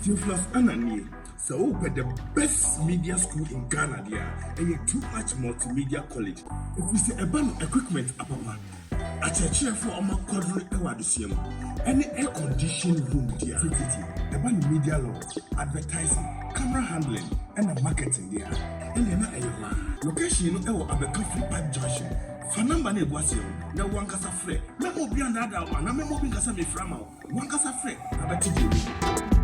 Theophilus Annan nie. Sɛ wopɛ the best media school in Ghana deɛ a, ɛyɛ Too Much Multimedia College. Ɛfiri sɛ ɛba no equipment apapa, akyerɛkyerɛfoɔ a wɔakwadare wɔ adesua mu, ɛne air condition room deɛ a, tititi ɛba no media law, advertising, camera handling, ɛna marketing deɛ a, ɛnneɛ na ɛyɛ hɔ ara. Location no ɛwɔ Abɛka Free Pipe Junction. Fa number no a ɛgu aseɛ no na wo ankasa frɛ. Mɛma obi annaadaa wo anaa mɛma obi nka sɛ mefrɛ ama wo. Wo ankasa frɛ na bɛte deɛ ɛwɔ mu.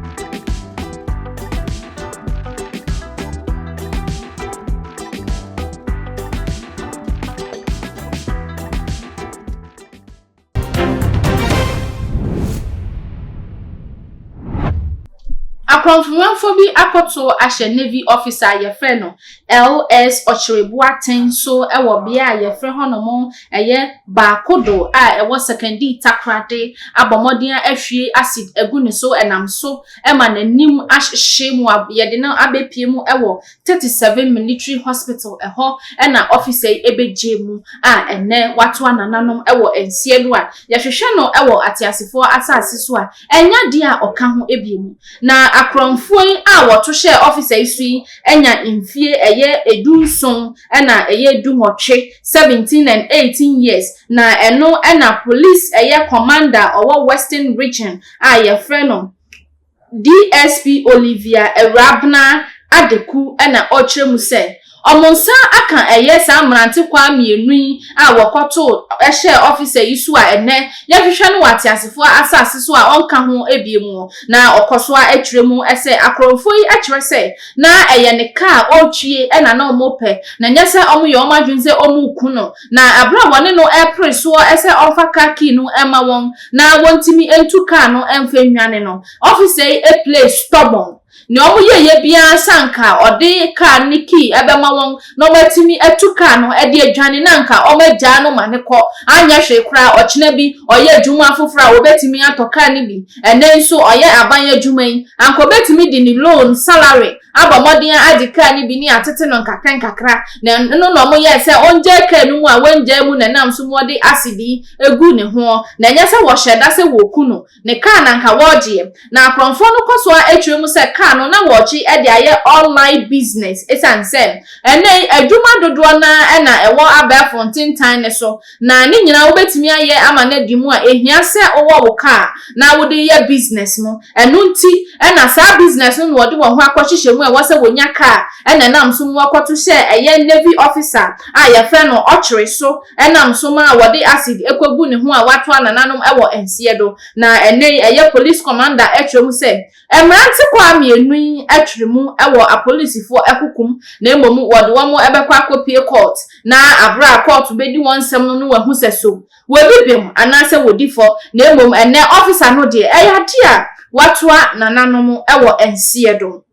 Akorɔmfomanfoɔ bi akɔto ahyɛ Navy officer a wɔfrɛ no LS Ɔkyere Boateng so wɔ bea a wɔfrɛ hɔnom ɛyɛ Baakodo a ɛwɔ Sekondi Takoradi abɔ mmɔden ahwie acid agu ne so ɛnam so ma n'anim ahyehye mu a yɛde no abɛpue mu wɔ 37 Military Hospital ɛhɔ na officer yi ɛbɛgye mu a ɛnnɛ watoa nananom wɔ nseɛ do a yɛhwehwɛ no wɔ ateasefoɔ asase so a ɛnyɛ adeɛ a ɔka ho bio. Na akorɔmfoɔ yi a wɔto hyɛɛ officer yi so yi anya mfie ɛyɛ 17 na ɛyɛ 18, 17 and 18 years, na ɛno na police ɛyɛ commander ɔwɔ Western Region a yɛfrɛ no DSP Olivia Awurabena Adeku na ɔrekyerɛ mu sɛ wɔn nsa aka ɛyɛ saa mmerante kwaa mmienu yi a wɔkɔtoo hyɛɛ ɔfisa yi so a ɛnnɛ yɛhwehwɛ no wɔ ateasefoɔ asase so a ɔnka ho bio mu. Na ɔkɔ so ara kyerɛ mu sɛ akorɔmfoɔ yi kyerɛ sɛ na ɛyɛ ne kaa a ɔretwie na na wɔpɛ, na ɛnyɛ sɛ wɔyɛ wɔn adwene sɛ wɔreku no. Na berɛ a wɔne no repere soɔ sɛ ɔmfa car key no mma wɔn na wɔntumi ntu kaa no mfa nnwane no, ɔfisa yi play stubborn. Nea wɔyɛeɛ biara sɛ anka ɔde kaa no ne key bɛma wɔn na wɔatumi atu kaa no de adwane na anka wɔagyaa no ma no kɔ. Anyɛ hwee koraa ɔkyena bi ɔyɛ adwuma afoforɔ a wɔbɛtumi atɔ kaa no bi. Ɛnnɛ nso ɔyɛ aban adwuma yi, anka ɔbɛtumi de ne loan salary abɔ mmɔden agye kaa no bi ne atete no nkakrankakra. Na ɛno na wɔyɛɛ sɛ ɔngyae kaa no mu a wangyae mu na ɛnam so ma ɔde acid yi guu ne ho. Na ɛnyɛ sɛ wɔhyɛɛ da sɛ wɔreku no. Ne kaa na anka wɔregyeɛ. Na akorɔmfoɔ no kɔ so ara kyerɛ mu sɛ kaa no na wɔregye de ayɛ online business ɛsiane sɛ ɛnnɛ yi adwuma dodoɔ no ara na ɛwɔ abɛɛfo ntentan no so na ne nyinaa wobɛtumi ayɛ ama no adi mu a ɛhia sɛ wowɔ wo kaa na wode yɛ business no. Ɛno nti na saa business no na wɔde wɔn ho akɔhyehyɛ mu a ɛwɔ sɛ wɔnya kaa na ɛnam so mu wɔkɔto hyɛɛ ɛyɛ Navy officer a yɛfrɛ no Ɔkyere so Ɛnam so maa wɔde acid kogu ne ho a watoa nananom wɔ nseɛ do. Na ɛnnɛ yi ɛyɛ police commander kyerɛ mu sɛ mmerante kwaa mmienu yi twere mu wɔ apolisifoɔ kokom na mmom wɔde wɔn bɛkɔ akɔpue court na aberɛ a court bɛdi wɔn nsɛm no no wɔahu sɛ so wɔdi bem anaasɛ wɔdi fɔ na mmom ɛnnɛ officer no deɛ ɛyɛ adeɛ a watoa nananom wɔ nseɛ do.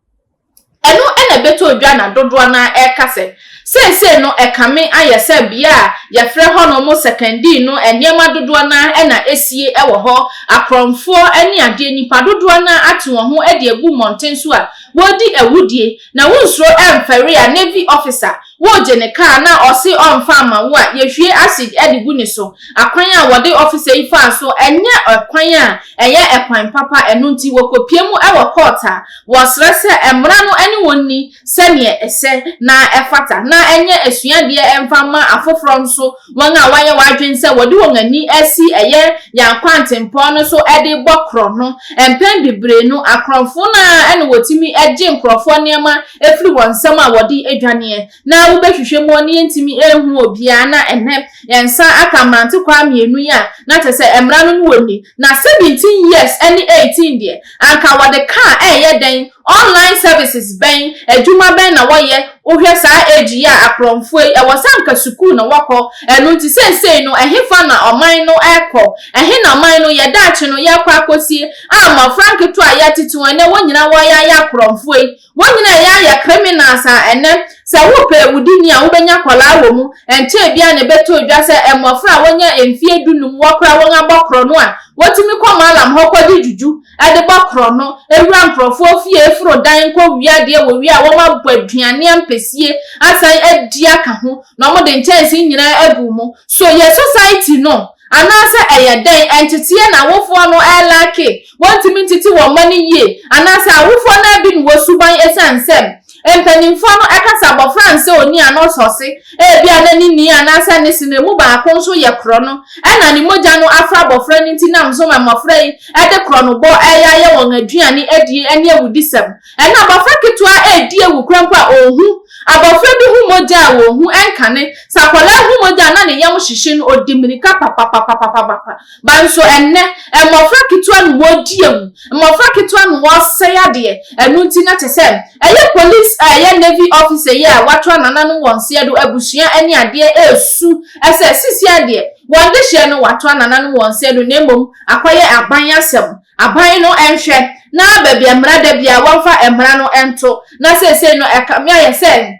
Ɛno na ɛbɛtɔ dwa na dodoɔ no ara reka sɛ, seesei no ɛkame ayɛ sɛ bea a yɛfrɛ hɔnom Sekandii no nneɛma dodoɔ no ara na ɛsie wɔ hɔ, akorɔmfoɔ ne adeɛ, nnipa dodoɔ no ara ate wɔn ho de agu mmɔnten so a wɔredi awudie, na wonsuro ɛmfɛre a Navy officer woregye ne kaa na ɔse ɔmfa mma wo a, yɛhwie acid de gu ne so. Akwan a wɔde officer yi faa so nyɛ ɛkwan a ɛyɛ ɛkwan papa, ɛno nti wɔkɔpie mu wɔ court a Wɔsrɛ sɛ mmara no ne wɔn nni sɛdeɛ ɛsɛ na ɛfata, na ɛnyɛ asuadeɛ mfa mma afoforɔ nso, wɔn a wɔayɛ wɔn adwene sɛ wɔde wɔn ani asi ɛyɛ yɛn akwantempɔn no so de rebɔ korɔno. Mpɛn bebree no, akorɔmfo no ara na wɔtumi gye nkurɔfoɔ nneɛma firi wɔn nsam a wɔde dwaneɛ. Na wobɛhwehwɛ mu na yɛntumi nhu obiara, na ɛnnɛ yɛn nsa aka mmerantekwaa mmienu yi a na kyerɛ sɛ mmara no ne wɔn nni. Na 17 years ne 18 deɛ, anka wɔde kaa ɛreyɛ dɛn? Online services bɛn? Adwuma bɛn na wɔyɛ? Wohwɛ saa age yi a akorɔmfoɔ yi, ɛwɔ sɛ anka sukuu na wɔkɔ. Ɛno nti seesei no, ɛhefa na ɔman no rekɔ? Ɛhe na ɔman no, yɛn daakye no, yɛrekɔ akɔsie? A mmɔfra nketewa a yɛatete wɔn ɛnnɛ, wɔn nyinaa wɔreyɛ ayɛ akorɔmfoɔ yi. Wɔn nyinaa yɛ ayɛ criminals a ɛnɛ sɛ wopɛ awudini a wobɛnya akwadaa wɔ mu. Ɛnkyɛɛ biara na ɛbɛtɔɔ dwa sɛ mmɔfra a wɔanya mfeɛ dunum wɔkora wɔn abɔ korɔno a wɔtumi kɔ mallam hɔ kɔgye juju de bɔ korɔno, wura nkurɔfoɔ fie, foro dan kɔ wia adeɛ wɔ wie a wɔabɔ aduane ampesie asan adi aka ho na wɔde nkyɛnsee nyinaa agu mu. So yɛ society no? Anaasɛ ɛyɛ dɛn? Nteteɛ na awofoɔ no ɛlacke, wɔntumi ntete wɔn mma no yie, anaasɛ awofoɔ no ara bi na wɔ suban ɛsiane sɛ mpanimfoɔ no ɛka sɛ abɔfra nsɛ ɔni ano sɔse, ebia na ne ni anaasɛ ne se no emu baako nso yɛ korɔ no, ɛna ne mogya no afra abɔfra no nti nam so ma mmɔfra yi de korɔ no bɔ ɛyɛ ayɛ wɔn aduane adie ɛne awudisɛm. Ɛna abɔfra ketewa ɛredi awu koraa mpo a ɔnhu. Abɔfra bi hu mogya a ɔnhu, ɛnkane. Sɛ akwadaa hu mogya a na ne yam hyehye no, ɔdi mmirika papapapapapa. Ba nso ɛnnɛ, mmɔfra ketewa na wɔredi awu, mmɔfra ketewa na wɔresɛe adeɛ. Ɛno nti na kyɛ sɛ ɛyɛ police a ɛyɛ navy officer yi a watoa nananom wɔn seɛ do, abusua ne adeɛ ɛresu sɛ sisi adeɛ, wɔn dehyeɛ no watoa nananom wɔn seɛ do na mmom akɔyɛ aban asɛm. Aban no nhwɛ na baabi a mmara da biara wɔmfa mmara no nto na seesei no ɛkame ayɛ sɛ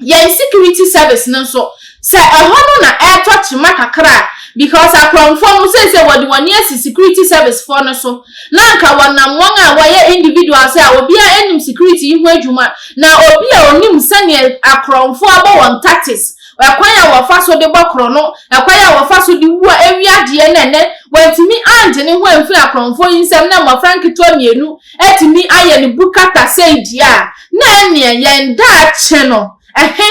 yɛn security service no nso sɛ ɛhɔ no na ɛretɔ kyema kakra a because akorɔmfoɔ no seesei wɔde wɔn ani asi security service foɔ no so na anka wɔnam wɔn a wɔyɛ individuals a obiara anim security yi ho adwuma na obi a onim sɛdeɛ akorɔmfoɔ abɔ wɔn tactics Ɛkwan a wɔfa so de bɔ korɔno, ɛkwan a wɔfa so de wu a ɛwia adeɛ na ɛnnɛ wantumi angye ne ho amfiri akorɔmfoɔ yi nsam na mmɔfra nketewa mmienu atumi ayɛ no bukata sei deɛ a, na ɛnneɛ yɛn daakye no, ɛhe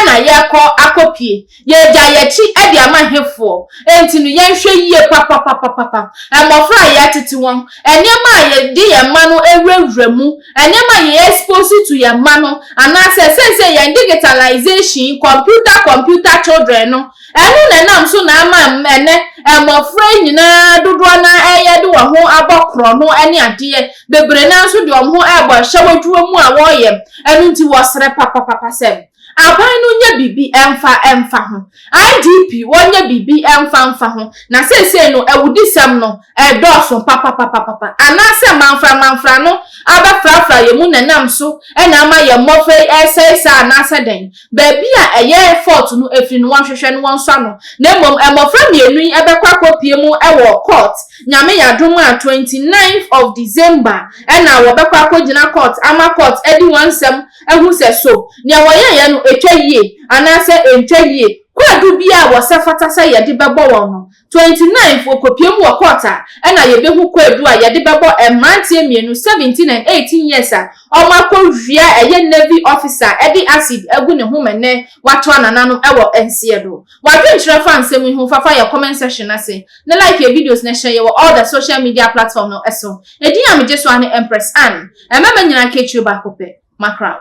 na yɛrekɔ akɔpie? Yɛregya yɛn akyi de ama hefoɔ? Enti no yɛnhwɛ yie papapapapa. Mmɔfra a yɛretete wɔn, nneɛma a yɛde yɛn mma no wurawura mu, nneɛma a yɛ expose to yɛn mma no, anaasɛ seesei yɛn digitalization, computer computer children no, ɛno na ɛnam so na ama ɛnnɛ mmɔfra yi nyinaa dodoɔ no ara ɛyɛ de wɔn ho abɔ korɔno ne adeɛ, bebree no ara nso de wɔn ho ɛrebɔ ahyɛwadwuma mu a wɔreyɛ, ɛno nti wɔsrɛ papapapa sɛ aban no nyɛ biribi mfa mfa ho. IGP wɔnyɛ biribi mfa mfa ho, na seesei no awudisɛm no ɛredɔɔso papapapapa, anaasɛ manframanfra no abɛfrafra yɛn mu na ɛnam so na ama yɛn mmɔfra yi ɛresɛe saa anaasɛ dɛn? Baabi a ɛyɛ fault no ɛfiri no wɔnhwehwɛ no wɔnsɔ ano, na mmom mmɔfra mmienu yi ɛbɛkɔ akɔpie mu wɔ court, Nyame yɛ adom a 29th of December ɛna wɔbɛkɔ akɔgyina court ama court adi wɔn nsɛm ahu sɛ so nea wɔyɛeɛ no ɛtwa yie anaasɛ ɛntwa yie. Kwaadu biara a wɔsɛ fata sɛ yɛde bɛbɔ wɔn no, 29th wɔkɔpue mu wɔ court a, ɛna yɛbɛhu kwaadu a yɛde bɛbɔ mmeranteɛ mmienu, 17 and 18 years a wɔakɔwia ɛyɛ Navy officer de acid agu ne ho ma nnɛ watoa nananom wɔ nseɛ do. W'adwenkyerɛ fa nsɛm yi ho fa fa yɛ comment section no ase na like yɛ videos na hyɛ yɛ wɔ all the social media platform no so. Edin a megye so ara ne Empress Anne. Mmarima nyinaa ka akyire baako pɛ. Mackerel.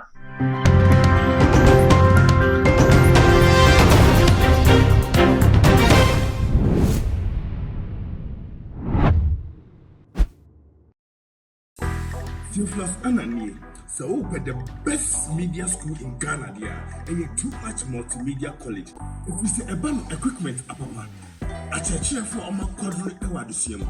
Theophilus Anna nie, sɛ wopɛ the best media school in Ghana deɛ a, ɛyɛ Too Much Multimedia College. Ɛfiri sɛ ɛba no equipment apapa, akyerɛkyerɛfoɔ a wɔakwadare wɔ adesua mu,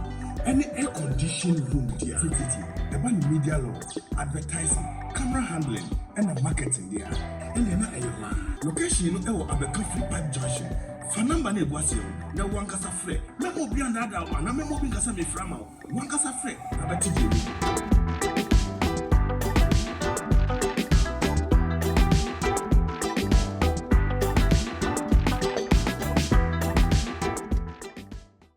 ɛne air condition room deɛ a, tititi ɛba no media law, advertising, camera handling, ɛna marketing deɛ a, ɛnneɛ na ɛyɛ hɔ ara. Location no wɔ Abɛka Free Pipe Junction. Fa number no a ɛgu aseɛ no na wo ankasa frɛ. Mɛmma obi annaadaa wo anaa mɛmma obi nka sɛ mefrɛ ama wo. Wo ankasa frɛ na bɛte deɛ ɛwɔ mu.